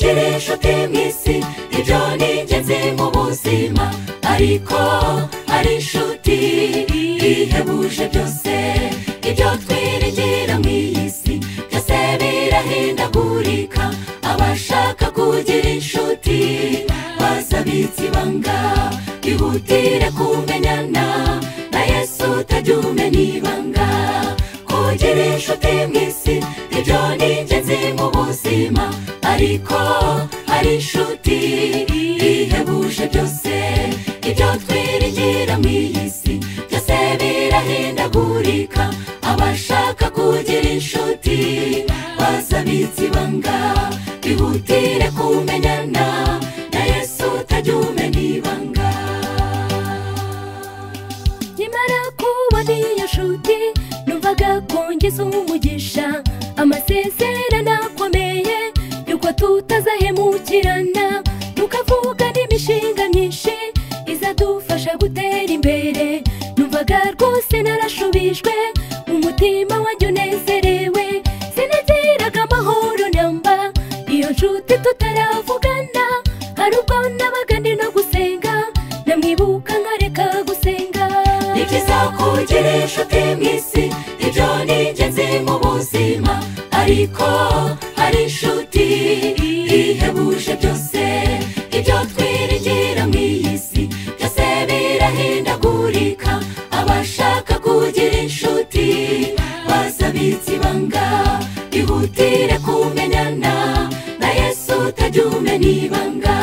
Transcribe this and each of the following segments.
Kugira inshuti mu isi ibyo ni ingenzi mu buzima, ariko hari inshuti ihebuje byose. Ibyo twiringira mu iyi si byose birahindagurika, abashaka kugira inshuti bazabitse ibanga, bihutire kumenyana na Yesu utajya umena ibanga. Kugira inshuti mu isi ibyo ni ingenzi mu buzima, ariko hari inshuti ihebuje byose. Ibyo twiringira mu iyi si byose birahindagurika, abashaka kugira inshuti bazabitse ibanga, bihutire kumenyana na Yesu utajya umena ibanga. Nkimara kubona iyo nshuti numvaga ko ngize umugisha, amasezerano akomeye yuko tutazahemukirana, tukavuga n'imishinga myinshi izadufasha gutera imbere. Numvaga rwose narashubijwe, umutima wanjye unezerewe, sinagiraga amahoro namba iyo nshuti tutaravugana. Hari ubwo nabaga ndi no gusenga, namwibuka nkareka gusenga. Ni byiza kugira inshuti mu isi ibyo ni ingenzi mu buzima, ariko hari inshuti ihebuje byose. Ibyo twiringira mu iyi si byose birahindagurika, abashaka kugira inshuti bazabitse ibanga, bihutire kumenyana na Yesu utajya umena ibanga.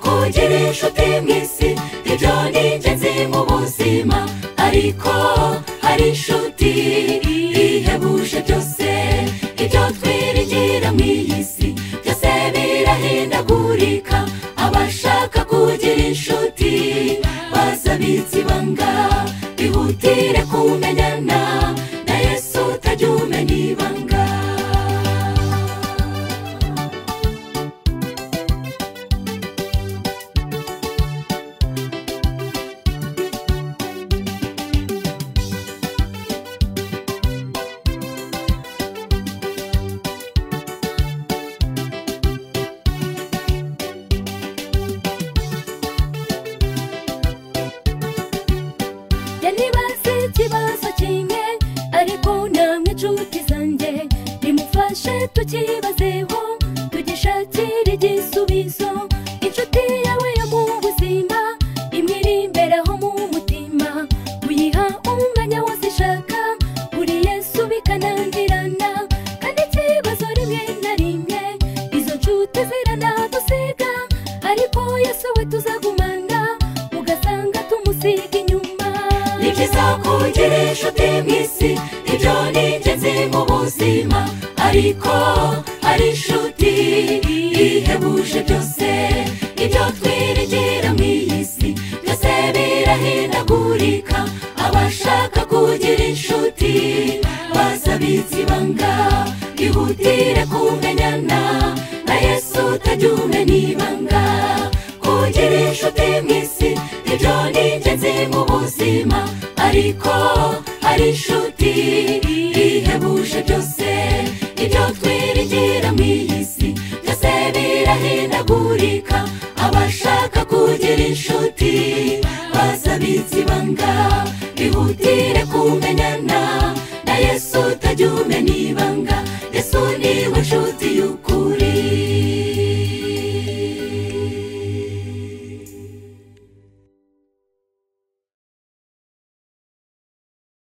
Kugira inshuti mu isi ibyo ni ingenzi mu buzima, ariko hari inshuti ihebuje byose. Ibyo twiringira mu iyi si byose birahindagurika, abashaka kugira inshuti bazabitse ibanga, bihutire kumenyana na Yesu utajya umena ibanga. Nibaze ikibazo kimwe ariko namwe inshuti zanjye nimufashe tukibazeho, tugishakire igisubizo. Inshuti yawe yo mu buzima imwe iri imbere aho mu mutima, uyiha umwanya wose ishaka, uri Yesu bikananirana. Kandi ikibazo rimwe na rimwe izo nshuti ziranadusiga, ariko Yesu we tuzagumana, ugasanga tumusiga inyuma. Ni byiza kugira inshuti mu isi ibyo ni ingenzi mu buzima, ariko hari inshuti ihebuje byose. Ibyo twiringira mu iyi si byose birahindagurika, abashaka kugira inshuti bazabitse ibanga, bihutire kumenyana na Yesu utajya umena ibanga. Kugira inshuti mu isi ibyo ni ingenzi mu buzima, ariko hari inshuti ihebuje byose. Ibyo twiringira mu iyi si byose birahindagurika, abashaka kugira inshuti bazabitse ibanga, bihutire kumenyana na Yesu utajya umena ibanga. Yesu niwe nshuti y'ukuri.